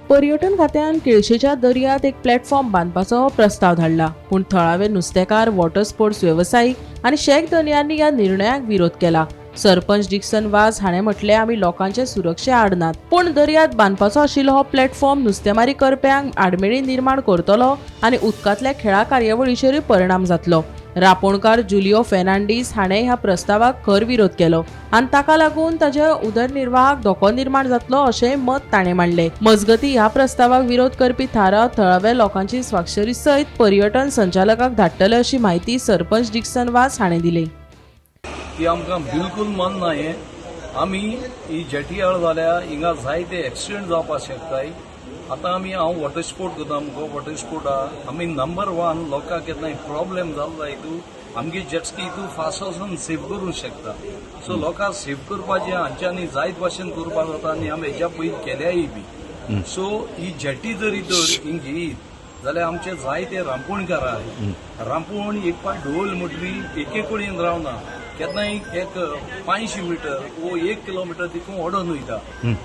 पर्यटन खात्यान केळशेच्या दर्यांत एक प्लॅटफॉर्म बांदपाचो प्रस्ताव धाडला, पूण थळावे नुस्तेकार, वॉटर स्पोर्ट्स वेवसायीक आनी शेक धनयांनी ह्या निर्णयाक विरोध केला. सरपंच डिक्सन वाज हाणें म्हटलें, आमी लोकांचे सुरक्षे आड नात, पूण दर्यांत बांदपाचो आशिल्लो हो प्लॅटफॉर्म नुस्तेमारी करप्यांक आडमेळी निर्माण करतलो आनी उदकांतल्या खेळा कार्यावळीचेरूय परिणाम जातलो. रापोणकार जुलियो फेर्नांडीस हाणें ह्या प्रस्तावाक खर विरोध केलो आनी ताका लागून ताच्या उदरनिर्वाहाक धोको निर्माण जातलो अशें मत ताणें मांडलें. मजगतीं, ह्या प्रस्तावाक विरोध करपी थाराव थळाव्या लोकांची स्वाक्षरी सयत पर्यटन संचालकाक धाडटले अशी म्हायती सरपंच डिक्सन वास हाणें दिली. ती आमकां बिलकुल मानना. हें आमी ही जेटी आळ जाल्यार हिंगा जायते एक्सिडंट जावपाक शकताय. आतां आमी, हांव वॉटर स्पोर्ट करता मुगो, वॉटर स्पोर्ट आहा. आमी नंबर वन, लोकांक केन्नाय प्रॉब्लेम जालो जाय हितू आमगे जेटस्की हितू फास्ट वचून सेव करूंक शकता. सो लोकांक सेव करपाचें हांच्यांनी जायत भाशेन करपाक जाता आनी आमी हेज्या पयलीं केल्याय बी. सो ही जेटी जरी तर हिंग घेयत जाल्यार आमचे जायते रांपोणकार आहाय. रांपोण एक पाट ढोल म्हटली एके कडेन रावना, केन्नाय एक 500 मिटर वो 1 किलोमिटर तितून ओडोन वयता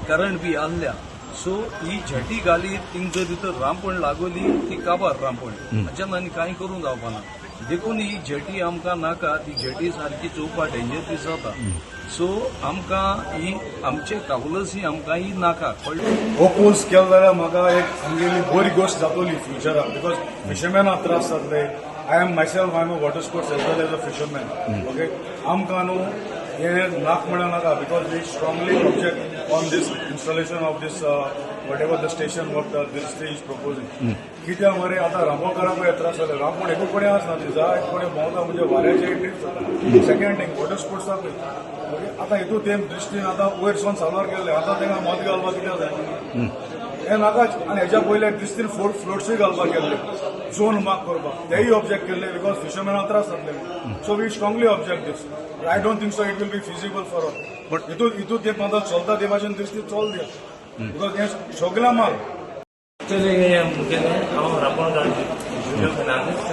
करंट बी आहल्या. सो ही जेटी घाली, थिंग जर भितर रांपण लागोली, ती काबार रांपण, हाच्यान आनी कांय करूंक जावपाना. देखून ही जेटी आमकां नाका. ती जेटी सारकी चोवपा डेंजर ती जाता. सो आमकां ही आमचे कावलसी आमकां ही नाका, कळ्ळें? ओपोज केलें जाल्यार म्हाका एक आमगेली बरी गोश्ट जातली फ्युचराक, because फिशरमॅनाक त्रास जातले. I am myself, I am a water sports as well as a fisherman, okay? आमकां न्हू हें नाक म्हणा नाका, because we strongly object on this installation of this whatever the station what this is proposing. कित्याक मरे, आतां रांपोणकारांकूय त्रास जाले. रांपोण एकूच कडेन आसना, ती जाय कडेन भोंवता, म्हणजे वाऱ्याचे ट्रीप जाता. सेकंड थिंग, वॉटर स्पोर्ट्साकूय, ओके. आतां हितून ते दृश्टीन आतां वयर सोन साल्वार केल्ले, आतां तांकां मत घालपाक कित्याक जाय? हें नाकाच. आनी हेज्या पयले दिसतीन फ्लोट्सूय घालपाक गेल्ले झोन मार्क करपाक, तेय ऑब्जेक्ट केल्ले, because फिशरमॅनाक त्रास जातले. So we strongly object this. I don't think so it will be feasible for all. हितून हितून ते आतां चलता ते भाशेन दिसती चल दिया, because हें सगळ्या माल. एक्चुअली हें मुगेलें, हांव रांपोणकार जुलियो फेर्नांडीस.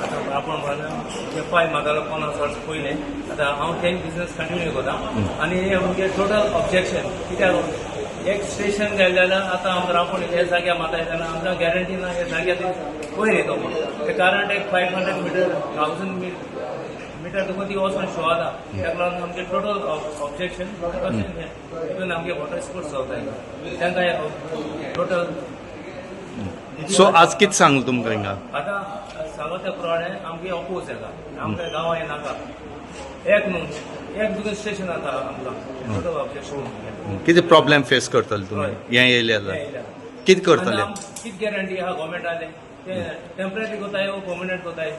आतां रांपोण म्हणल्यार पाय म्हाका 50 वर्स पयलें. आतां हांव ते बिजनस कंटिन्यू करता आनी हें मुगे टोटल ऑब्जेक्शन. कित्याक एक स्टेशन घायलें जाल्यार आतां आमकां रांपोण हे जाग्यार मारता जाल्यार आमकां गॅरंटी ना हे जाग्यार ती वयर येतो म्हूण. ते कारण एक 500 मिटर, 1000 मिटर तुका ती वचोन शो जाता. ताका लागून आमगे टोटल ऑब्जेक्शन. तशें इवन आमगे वॉटर स्पोर्ट्स चलता तांकां टोटल. सो आज कितें सांगलें तुमकां हिंगा? आतां सांगो त्या प्रमाणे आमगे अपोज येता. आमकां गांवां हें नाका. एक न्हू, एक तुका स्टेशन आसा, आमकां टोटल ऑब्जेक्शन. कितें प्रॉब्लेम फेस करतले तुमी हें येयलें जाल्यार? कितें करतले? कितें गॅरंटी आहा गव्हर्मेंटाले ते टेम्पररी कोताय वो पर्मनंट कोताय?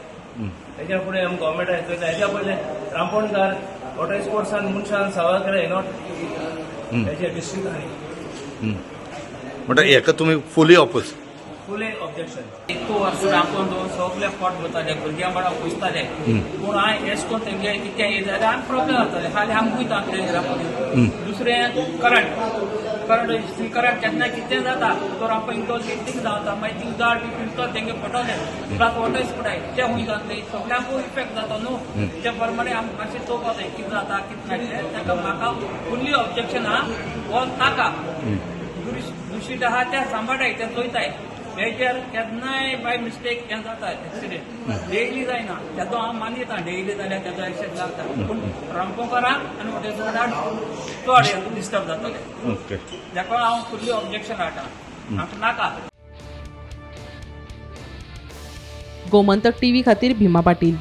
हेच्या फुडें आमी गव्हर्मेंटाक चोयता. हेच्या पयलें रांपोणकार वॉटर स्पोर्ट्सान मनशान सवाल केले not हेच्या डिस्ट्रिक्टांनी. म्हणटा हेका तुमी फुली ऑपोज? फुले ऑब्जेक्शन. इतको वर्स रांपोण दवरून सगळे पोट भरताले, भुरग्यां बाळां पोसताले. पूण हांवें एश कोन्न तेंगे कितें येयलें जाल्यार आमी प्रॉब्लेम जाताले. खाली आमी वयता कितें रांपोण. दुसरें करंट, करंट करंट केन्ना कितें जाता, तो रांपोण इंटो थिंग जाता, मागीर थिंग झाड बी पिंजतो तेंगे पडटले. प्लस वॉटर स्पोर्टाय ते खूंय जातले, सगळ्यांकूय इफेक्ट जाता न्हू. ते प्रमाणे आमी मातशें चोवपा जाय कितें जाता कितें ना तें. ताका म्हाका फुल्ली ऑब्जेक्शन आहा, हो नाका. दुशीत आहा ते सांबाळटाय, ते चोयताय. हेचेर केन्नाय बाय मिस्टेक हें जाता एक्सिडेंट, डेली जायना तेजो हांव मानयता. डेली जाल्यार तेजो एक्सिडेंट जाता, पूण रांपोणकारांक आनी वॉटर चड डिस्टर्ब जातले. ताका हांव फुल्ली ऑब्जेक्शन हाडटा, आमकां नाका. गोमंतक टीव्ही खातीर भीमा पाटील.